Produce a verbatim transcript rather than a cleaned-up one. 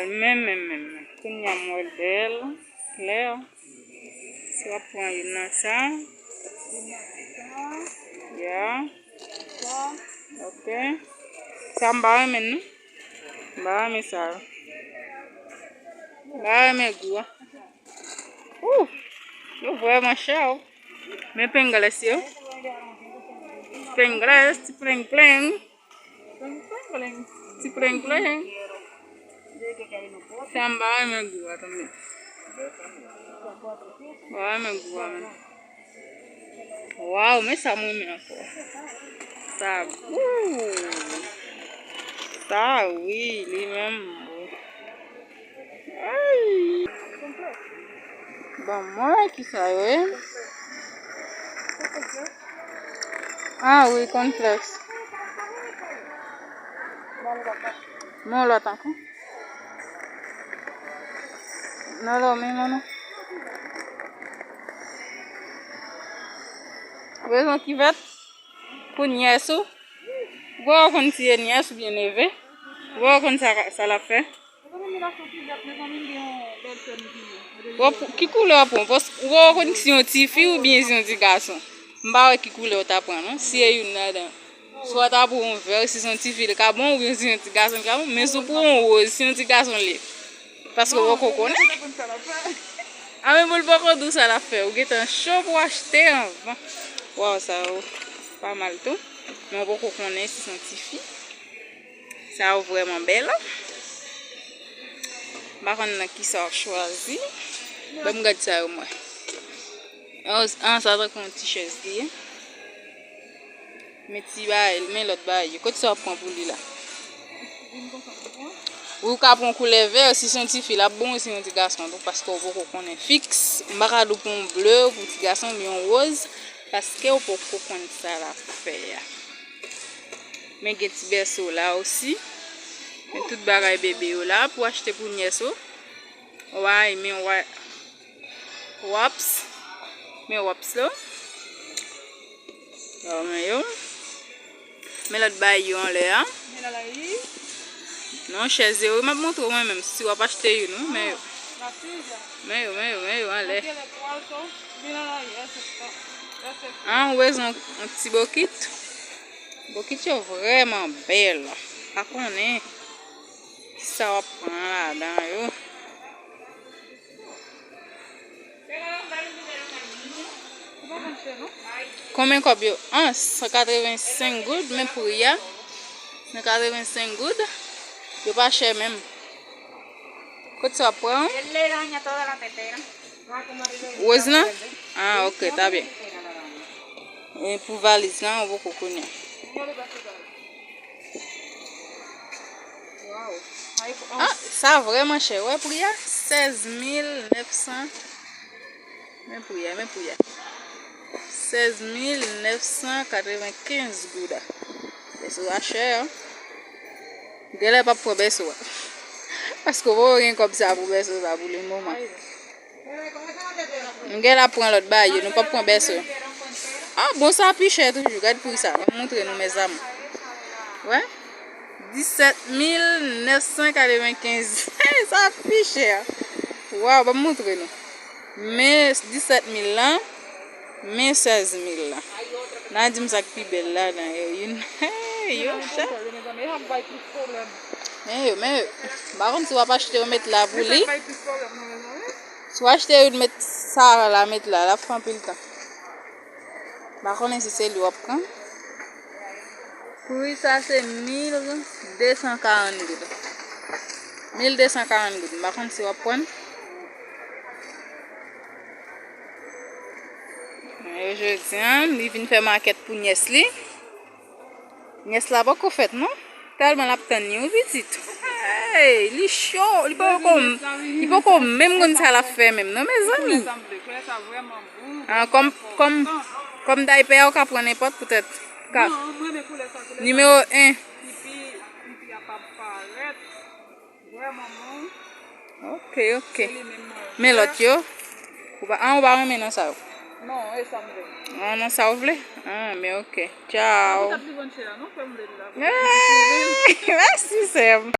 Men, men, men, men. Kounye a m wè l bèl, klè. Si w ap pran youn nan sa. Ya. Ok. Sa m pa renmen, non. M pa renmen sa yo. M pa renmen gou a. Ooh, yo vrèman chè, wi. Men pengles yo. Pengles, ti pleng pleng. Ti pleng pleng. Sa m pa renmen gou a, tande. M pa renmen gou a, men. Waw, men sa m renmen ankò. Sa gou. Sa wi, li menm wi. Ay. Bon, mwen ki sa yo ye? Ah wi, cornflakes. Bon, lòt ankò. Non, non, men non, non. Rezon kivèt pou nyès ou. Ou pa konn si e nyès oubyen neve. Ou pa konn sa, sa l ap fè. Ou pou, ki koulè w ap pran? Paske ou pa konn si yon tifi oubyen si yon ti gason. M pa wè ki koulè w ta pran, non. Si e youn ladan. Swa w ta pran yon vè, si se yon tifi, li ka bon, oubyen si se yon ti gason, li ka bon. Men si w pran yon woz, si yon ti gason li ye. Paske w poko konnen. A men pou l poko di w sa l ap fè. Ou gentan cho pou w achte anvan. Waw, sa yo pa mal tou. Men w poko konnen si se yon tifi. Sa yo vrèman bèl. M pa konn nan kisa w ap chwazi. Ban m gad sa yo mwen. An, an, sa tankou yon ti chèz li ye. Men ti bagay, men lòt bagay yo. Kote sa w ap pran pou li la? Wi, ou ka pran koulè vè, si se yon tifi, l ap bon, si se yon ti gason tou, paske w poko konnen fiks. M pa ka di w pran yon ble pou ti gason, oubyen yon woz, paske w poko konn sa l ap fè a. Men gen ti bèso la osi. Men tout bagay bebe yo la pou achte pou nyès ou. Way, men way. Waps. Men waps la. Yo, men yo. Men lòt bay yo anlè a. Non, chèz yo, m ap montre w mwen menm si w ap achte youn, wi, men yo. Men yo, men yo, men yo anlè. An, ou bezwen yon ti bokit? Bokit yo vrèman bèl. Pa konnen sa w ap pran ladan yo. Konbyen kòb yo? An, san katrevensenk goud, men pri a. San katrevensenk goud. Yo pa chè menm. Kote sa w ap pran? Woz lan? Ah, ok, ta byen. E pou valiz lan, ou poko konnen. Ah, sa vrèman chè. Wè pri a? Sèz mil nèf san. Men pri a, men pri a. Sèz mil nèf san katrevenkenz gouda. Bèso a chè, an. Genlè p ap pran bèso a. Paske w poko gen kòb sa pou bèso sa pou le moman. M genlè ap pran lòt bagay yo, nou p ap pran bèso. Ah, bon, sa pi chè toujou. Gad pri sa. Ban m montre nou, mezanmi. Wè? Disèt mil nèf san katrevenkenz. Sa pi chè. Waw, ban m montre nou. Men disèt mil lan, men sèz mil lan. N a di m sa k pi bèl ladan yo. Youn, yo chè. Men yo, men yo. M pa konn si w ap achte yo met la pou li. Si w achte youn met sa la, met la, l ap fè anpil tan. M pa konnen si se li w ap pran. Pri sa se mil de san karant goud. Mil de san karant goud. M pa konn si w ap pran. Men yo jodi a, li vin fè makèt pou nyès li. Nyès la poko fèt, non. Tèlman l ap tann li, wi, pitit. Hey, li cho, li poko, li poko menm konn sa l ap fè menm, non, mezanmi. Ah, kòm, kòm, kòm daypè a, ou ka pran nenpòt, poutèt. Ka, nimewo en. Ok, ok. Men lòt yo? Ou pa, ah, ou pa renmen nan sa yo? Non, e sa m vle. Ah, nan sa w vle? Ah, men ok. Tchao. Mèsi, sè m.